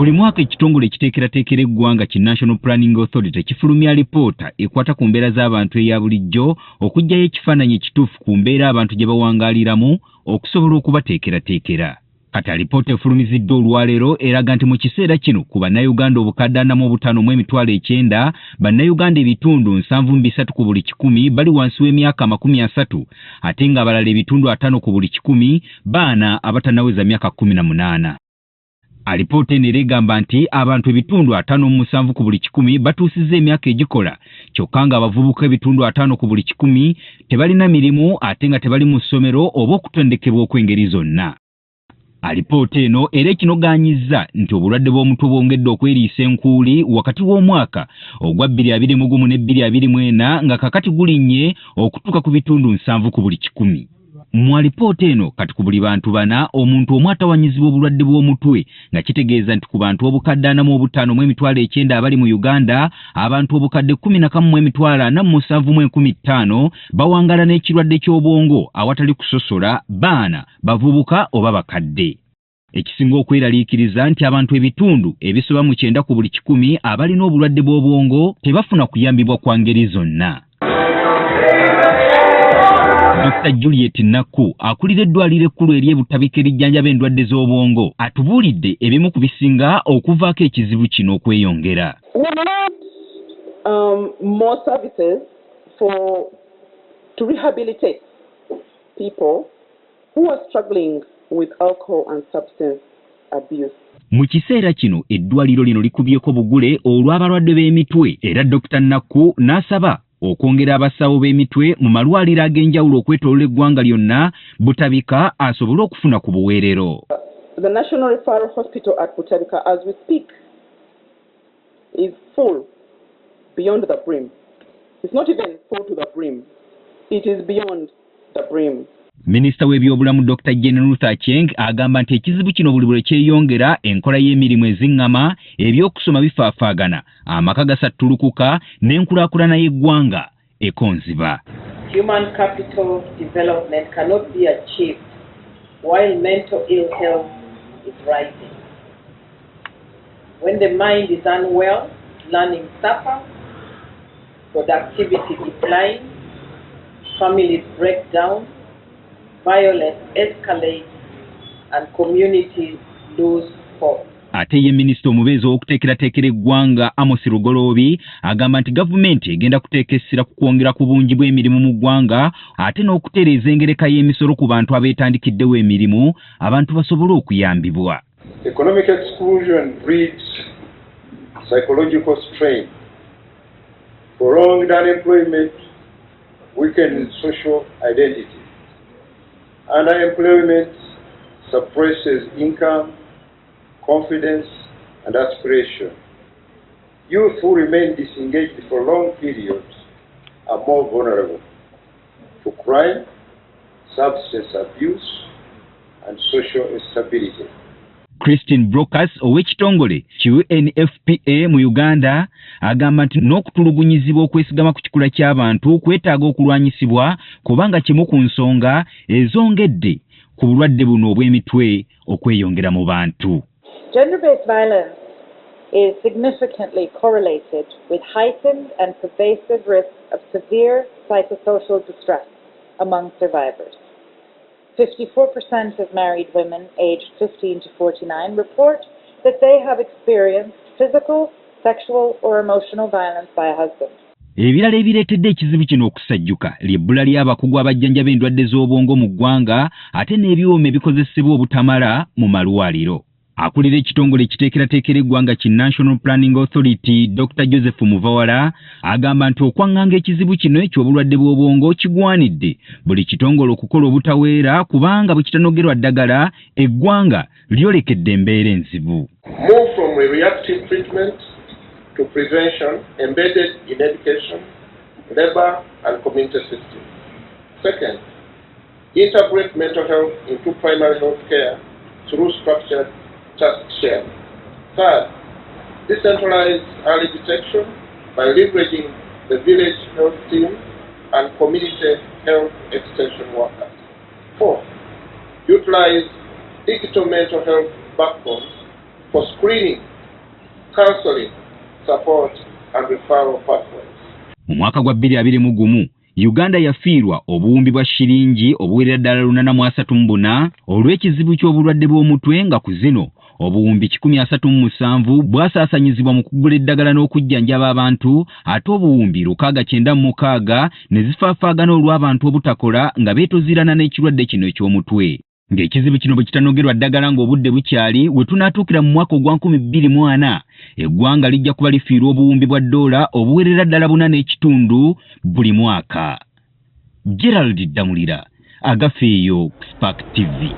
Buli mwaka ekitongole ekiteekerateekera eggwanga ki National Planning Authority kifulumya alipoota ekwata ku mbeera z'abantu eya bulijjo okuggyayo ekifaananyi ekituufu ku mbeera abantu gye bawangaaliramu okusobola okubateekerateekera. Kati alipoota efulumiziddwa olwaleero eraga nti mu kiseera kino ku Bannayuganda obukadde 45,900, Bannayuganda 73% ku buli kikumi bali wansi w'emyaka 30, ate ng'abalala 50% baana abatannaweza myaka 18. Alipoota eno era egamba nti abantu 57% ku buli kikumi batuusizza emyaka egikola, kyokka ng'abavubuka 50% ku buli kikumi tebalina mirimu ate nga tebali mu ssomero oba okutendekebwa okw'engeri zonna. Alipoota eno era ekinogaanyizza nti obulwadde bw'omutwe bwongedde okweriisa enkuuli wakati w'omwaka ogwa 2021 ne 2024, nga kakati gulinnye okutuuka ku 70% ku buli kikumi. Mu alipoota eno, kati ku buli bantu bana omuntu omu atawanyizibwa obulwadde bw'omutwe, nga kitegeeza nti ku bantu 45,900 abali mu Uganda, abantu 11,475,000 bawangala n'ekirwadde ky'obwongo awatali kusosola baana, bavubuka oba bakadde. Ekisinga okweraliikiriza nti abantu ebisoba mu 90 ku buli kikumi abalina obulwadde bw'obwongo tebafuna kuyambibwa kwa ngeri zonna. Dr Juliet Nakku, akulira eddwaliro ekkulu ery'eButabika erijjanjaba endwadde z'obwongo, atubuulidde ebimu ku bisinga okuvaako ekizibu kino okweyongera. We need more services for to rehabilitate people who are struggling with alcohol and substance abuse. Mu kiseera kino eddwaliro lino likubyeko bugule olw'abalwadde b'emitwe, era Dr Nakku n'asaba okwongera abasawo b'emitwe mu malwaliro ag'enjawulo okwetoolola eggwanga lyonna, Butabika asobole okufuna ku buweerero. The National Referral Hospital at Butabika, as we speak, is full beyond the brim. It's not even full to the brim. It is beyond the brim. Minisita w'ebyobulamu Dr Jane Ruth Aceng agamba nti ekizibu kino buli lwe kyeyongera, enkola y'emirimu eziŋŋama, ebyokusoma bifaafaagana, amaka gasattulukuka n'enkulaakulana y'eggwanga ekonziba. Human capital development cannot be achieved while mental ill health is rising. When the mind is unwell, learning suffers, productivity declines, families break down, violence escalates, and communities lose hope. Ate ye minisita omubeezi ow'okuteekerateekera eggwanga Amos Lugoloobi agamba nti gavumenti egenda kuteeka essira ku kwongera ku bungi bw'emirimu mu ggwanga, ate n'okutereeza engereka y'emisolo ku bantu abeetandikiddewo emirimu, abantu basobole okuyambibwa. Economic exclusion breeds psychological strain. Prolonged unemployment weakens social identity. Underemployment suppresses income, confidence, and aspiration. Youth who remain disengaged for long periods are more vulnerable to crime, substance abuse, and social instability. Christine Brocas ow'ekitongole ki UNFPA mu Uganda agamba nti n'okutulugunyizibwa okwesigama ku kikula ky'abantu kwetaaga okulwanyisibwa, kubanga kimu ku nsonga ezongedde ku bulwadde buno obw'emitwe okweyongera mu bantu. Gender-based violence is significantly correlated with heightened and pervasive risk of severe psychosocial distress among survivors. 54% of married women aged 15 to 49 report that they have experienced physical, sexual, or emotional violence by a husband. Ebirala ebireetedde ekizibu kino okusajjuka ly'ebbula ly'abakugu abajjanjaba endwadde z'obwongo mu ggwanga, ate n'ebyuma ebikozesebwa obutamala mu malwaliro. Akulira ekitongole ekiteekerateekera eggwanga ki National Planning Authority, Dr Joseph Muvawala, agamba nti okwaŋŋanga ekizibu kino eky'obulwadde bw'obwongo kigwanidde buli kitongole okukola obutaweera, kubanga bwe kitanogerwa ddagala eggwanga lyolekedde embeera enzibu. Move from a reactive treatment to prevention embedded in education, labor, and community systems. Second, integrate mental health into primary health care through structured task sharing. Third, decentralize early detection by leveraging the village health team and community health extension workers. Fourth, utilize digital mental health backbones for screening. counseling, support, and referral pathways. Mu mwaka gwa 2021, Uganda yafiirwa obuwumbi bwa shiringi obuwerera ddala 834 olw'ekizibu ky'obulwadde bw'omutwe, nga ku zino obuwumbi 137 bwasaasanyizibwa mu kugula eddagala n'okujjanjaba abantu, ate obuwumbi 696 ne zifaafaagana olw'abantu obutakola nga beetoziirana n'ekirwadde kino eky'omutwe. Ng'ekizibu kino bwe kitanogerwa ddagala ng'obudde bukyali, we tunaatuukira mu mwaka ogwa 2040, eggwanga lijja kuba lifiirwa obuwumbi bwa ddoola obuwerera ddala 4.5 buli mwaka. Gerald Ddamulira, Agafeeyo, Spark TV.